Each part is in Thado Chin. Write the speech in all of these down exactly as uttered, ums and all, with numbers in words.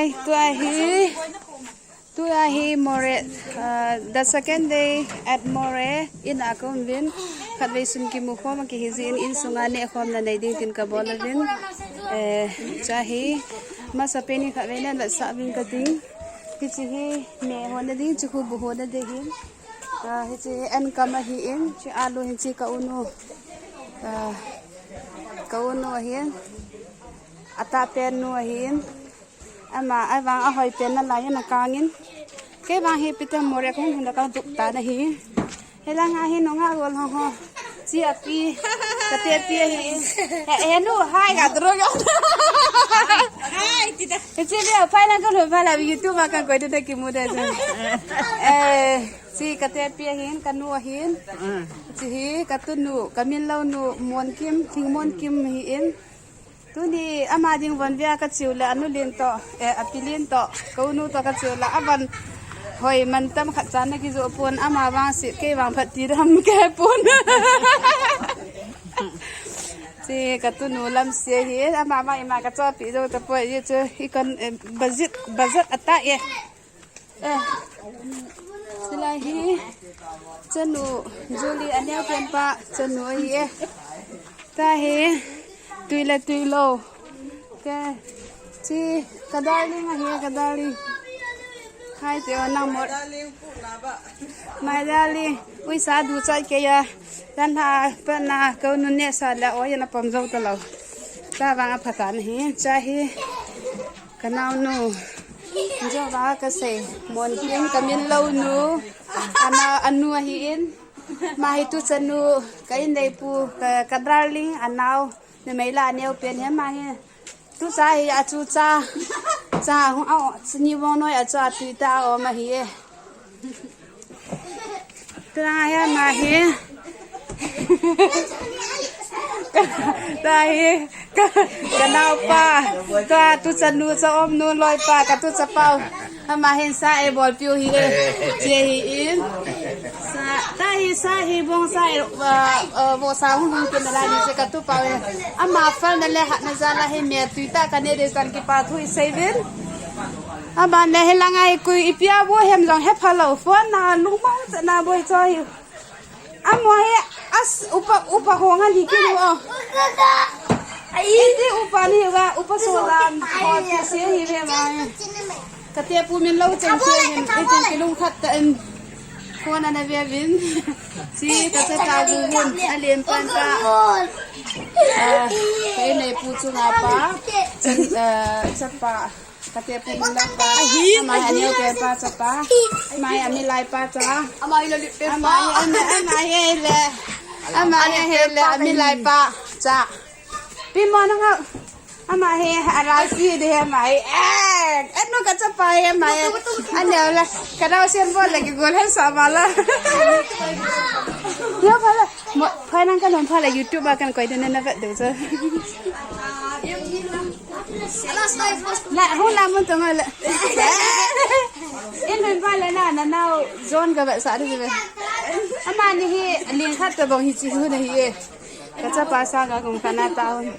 Tua hi, tua hi Moreh, uh, the second day at Moreh in a ka um uvin. Khatvei sun kimu khom a kihi jin, insunga neh khomna nei ding tin ka bol uvin. Eh, tua hi, masapen in khatvei na la sa uvin ka ding. Hiche hi, me hona ding, chukhu bu hona ding hin. Ah, hiche an kam ahin, hiche alu hiche ka unu. Ah, ka unu ahin. Atahpen nu ahin. Ama, avang ahoi pen nalai ana kangin. Kei vang hi Peter Moreh kong hunda ka duk ta na hi. Helang ahi nunga gol ho ho. Chi api. Kate api ahi. He, he nu, hai ka dro yo. Hai, tita. Hiche le, phai lang ka lo, phai la YouTube a ka koi te kimu de. Eh, Chi kate api ahin, ka nu ahin. Chi hi ka tunu, ka min lo nu, Monkim, Thing Monkim hi in. Tuni ama ding von via ka chiu le, anu lin to, eh, api lin to, ka unu to ka chiu le, avan hoi man tam khat chan na kijo pon, ama vang si, kei vang phat ti dam ke pon. Chi ka tunu lam si hi, ama ma ima ka cho pi jo ta poi, ye chu, i kan, eh, budget, budget ata e. Eh, chulai hi, chanu, Julie, aneo pen pa, chanu ahi e. Tua hi, tui le tui lou. Ke, chi, ka darling ahi, ka darling. Hai, te o nang mor. My darling, ui sa du chai ke ya. Dan ha, pa na, ka nu ne sa la, o ya na pom zo ta lou. Tua vang a pha ta na hi, cha hi. Ka naonu, jo va ka sei, Monkim ka min lo nu, ana anu ahi in, ama hi tu chanu, ka inneipu, ka, ka darling, anao, numei la aneo pen hi ama hi. Tu cha hi a chu cha, cha hung a, chini vong noi a cha tui ta a om ahi e. Tua hi ama hi. Tua hi ka, ka naopa. Tua tu chanu cha om nu loipa ka tu chapau. Ama hin sa ei bol piu hi e. Che hi in. Sa, tua hi sa hi bong sa ei, uh, uh, bo sa hung hung kin la ni che ka tu pau e. Ama fal na le hat na ja la hi me tui ta ka ne de tan kipa thu i sei vin. Aban le hi langa hi kui i pia bo hem jong he pha lo phone na lung ma cha na boi cho hi. Amo hi as upa, upa ho nga hi ki lo. Ai ti upa ni wa upa so la ho ti se hi ve ma. Ka te pu min lo chen che hin i tin ki lung khat ta in. Phone na ve vin. Si ka cha ta bu bun a len pan pa. Ah, ka inneipu chunga pa. Chan, ah, chapa. Ka te pu min lo pa. Ahi. Ama hi aneo pen pa cha pa. Ama hi amilai pa cha. Ama hi lolip pen pa. Ama hi, ama, ama hi le. Ama hi le amilai pa cha. Pi mo na nga. Ama hi ala si de ama hi. Eh, enu ka cha pa hi ama hi. Aneo la. Ka dau sian bo la ki gol he sa ma la. Yo pha la. Mo, phai nang ka nom pha la YouTube a kan koi de na na vet de cha. La, hung la mun tong la. In hung ba la na, na nao John ka ba sa de be. Ama ni hi ling khat ka bong hi chi hu na hi e. Ka cha pa sa ka kong ka na ta hun.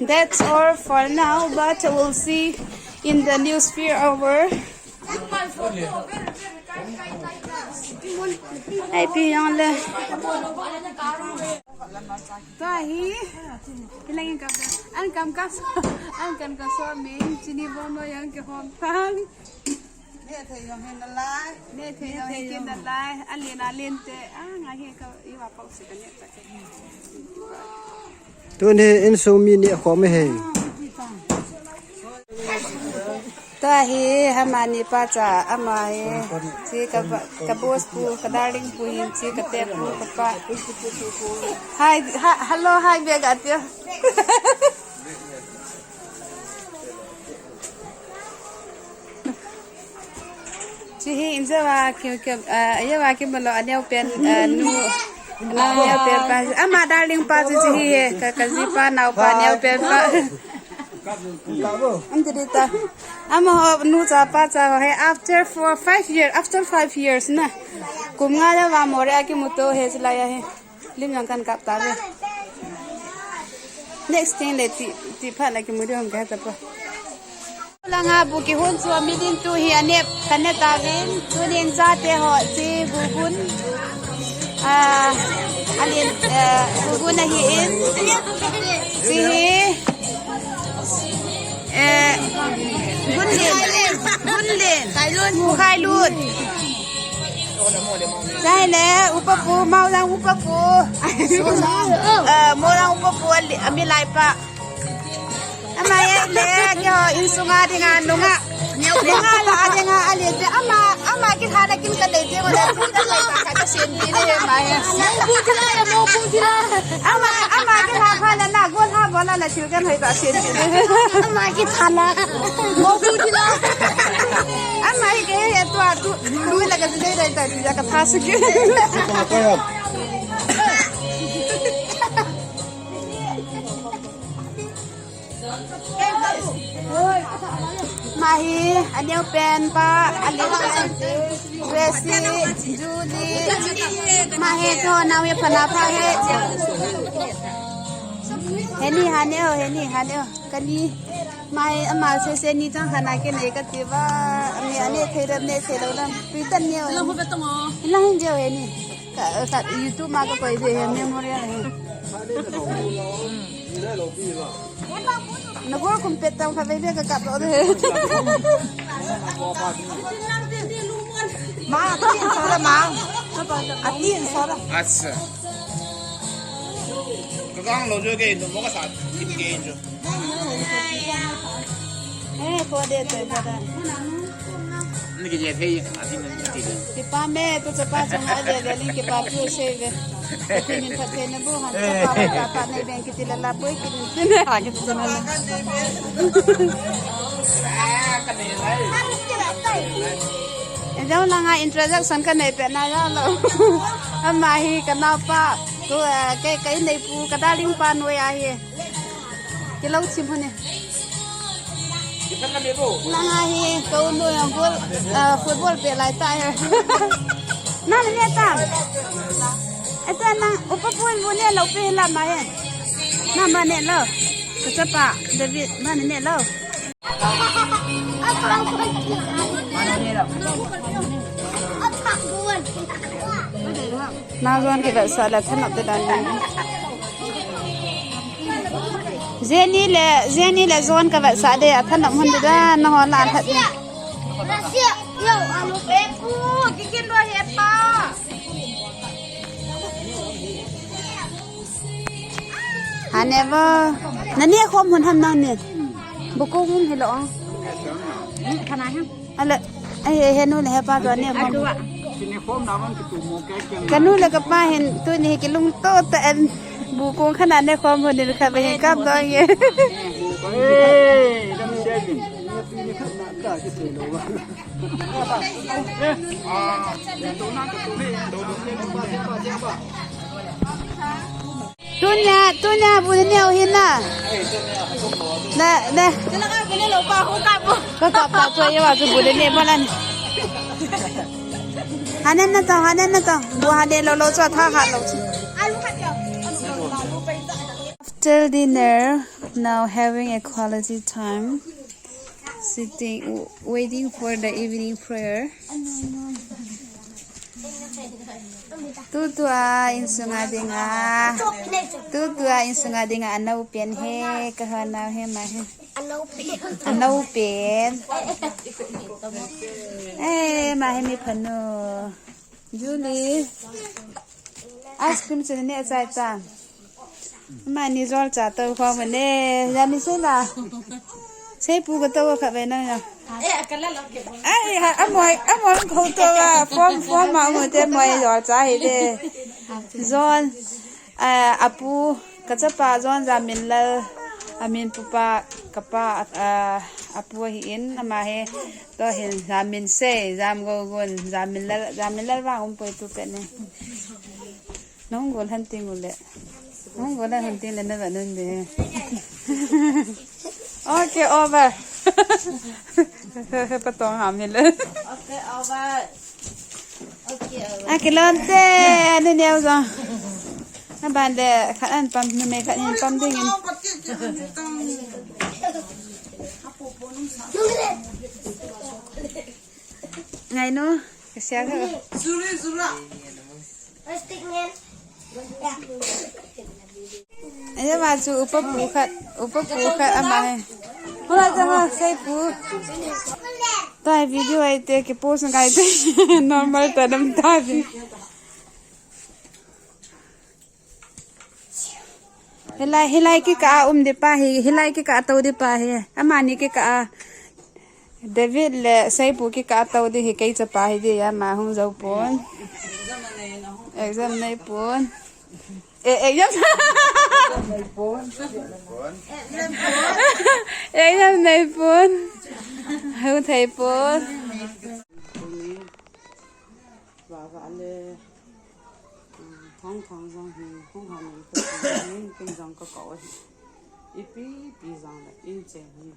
That's all for now, but we'll see in the news fear hour. Ai pi yang le. Tua hi, hilai in kam, an kam ka so, an kam ka so min, chini bono yang ke hom tang. Ne thei jong hin nalai. Ne thei jong hin nalai. Alen, alen te, a, nga hi ka, i va pau se ka ne ta ke. Tuni insung mi ni khom e he. Tua hi, ama ni pa cha, ama hi, chi ka ba, ka boss pu, ka darling pu hin, chi ka te pu, ka pa. Hi, ha, hello, hi, be ga tio. Chi hi in jawa ki, ki, ah, jawa ki malo aneo pen, ah, nu, aneo pen pa. Ama darling pa chi, chi hi he, ka, ka ji pa nao pa aneo pen pa. Am ti di ta. Ama ho nu cha pa cha ho he after four, five years, after five years na. Kum nga jawa Moreh a kimu to he chulai a he. Lim jong kan kap ta ve. Next thing le ti, ti phat na kimu ding hom ka ta pa. Langa bu kihon chu a midin tu hi anep kana tavin, tunin chate ho chi gugun. Ah, alin, eh, gugun ahi in. Chi hi, eh, gunlen, gunlen. Khailun. Khailun. Chai le, upa pu, Maulang upa pu. Eh, Maulang upa pu, ali, ami lai pa. Ama e le, keiho insunga dinga nunga. Nunga la dinga ale te ama, ama kithana kin ka dei te ko le, pu ka dei ka ka sen di le ma he. Mo pu ti la, mo pu ti la. Ama, ama kitha pha la na, go tha bo la na, thil kan hoi ta sen di le. Ama kithana. Mo pu ti la. Ama hi ke he tu a tu, lu la ka dei dei ta, ya ka tha su ki. Ama hi, aneo pen pa, aneo pen, Gracie, Julie, ama hi, cho, nao ye, phana pha he. Heni, haneo, heni, haneo, kani, ama hi, ama se, se ni chang khana ke nei ka ti ba, ani, ani, thei dam, nei thei lo dam, pi tan neo. Ina hin jeo heni. Ka, ka YouTube ma ka koi ve he memorial he. Na gol kum pet tam kha ve ve ka kap lo de. Ma, atin sora ma. Atin sora. Acha. Ka gang lo jo ke no mo ka sa. Tip ke jo. Eh, ko de to, ko de. Ni ke je thei, a tin ni ti le. Kipa me, tu chapa chunga le le, ni kipa tu se ve. Ti min pha thei na bu han, chapa pa pa nei ben kiti la la boi kiti. Ha kiti na. Ejong langa introduction ka nei pe na ya lo. Ama hi ka nao pa. Tu, eh, ke, ke nei pu ka darling pa noi ahi. Kilo chim hone. Langa hi, ko nu yang bol, ah, football pe lai ta he. Na ne ta. Eta na, upa pu bu ne lo pe la ma he. Na ma ne lo. Ka chapa, David, ma ne lo. Ma ne lo. Nang John kivetsah le thanop te dan dan. Jenny le, Jenny le John kavetsah de, athanop hon de dan, nangho la that ni. Hane ba, nane khom hon ham nang ni. Bukung hon hilo. Khana ham. Ala, ai, he, he nu le he pa to ne khom. Kanu le kapa hin tuni hi kilungto ta en bu kong khana ne khom hon ni kha be kap do ye. Tunia, tunia, bu ne neo hin na. Na, na. Ka kap ta chu ye wa chu bu ne ne ba lan. Hanen na tong, hanen na tong. Bu hanen lo lo chu tha ha lo chu. After dinner, now having a quality time, sitting, w-, waiting for the evening prayer. Tutua insunga dinga. Tutua insunga dinga anao pen he, kaha nao he ma he. Anao pen. Eh, ma he mi phanu. Julie. Ice cream chu ne chai ta. Mani jol cha to khom ne, jani sei la. Sei pu ko to kha ve na ya. Ai, ha, amoi, amoi ko to a, form, form ma mo te moi jol cha hi de. John, ah, apu, ka chapa John Jaminlal, amin pupa, kapa, ah, apu hi in, ama he, to hin Jamin sei, Jam Gogun, Jaminlal, Jaminlal vang um poi tu pe ne. Nong gol han ting ule. Nong gol han ting le na ba nun de. Okay, over. Patong ham hi le. Okay, over. Okay, over. Akilon te, anu neo jong. Na ban le, khat an pam, numei khat in pam ding in. Ngai no, ka sia ka. Aya ma chu upa pu khat, upa pu khat ama he. Hula jama sei pu. Tai video ai te ki post ngai te. Normal ta dam ta di. Hilai, hilai kikah a um di pa hi, hilai kikah a tou di pa hi. Amani kikah a. David le Seipu kikah a tou di hi kei chapa hi di ama hung jou pon. Exam nei pon. Eh, exam. Exam nei pon. Hung thei pon. Vava le, um, Thangthang jong hi, hung han in, ken jong ka kau ahi. Ipi pi jong le, in chen hi.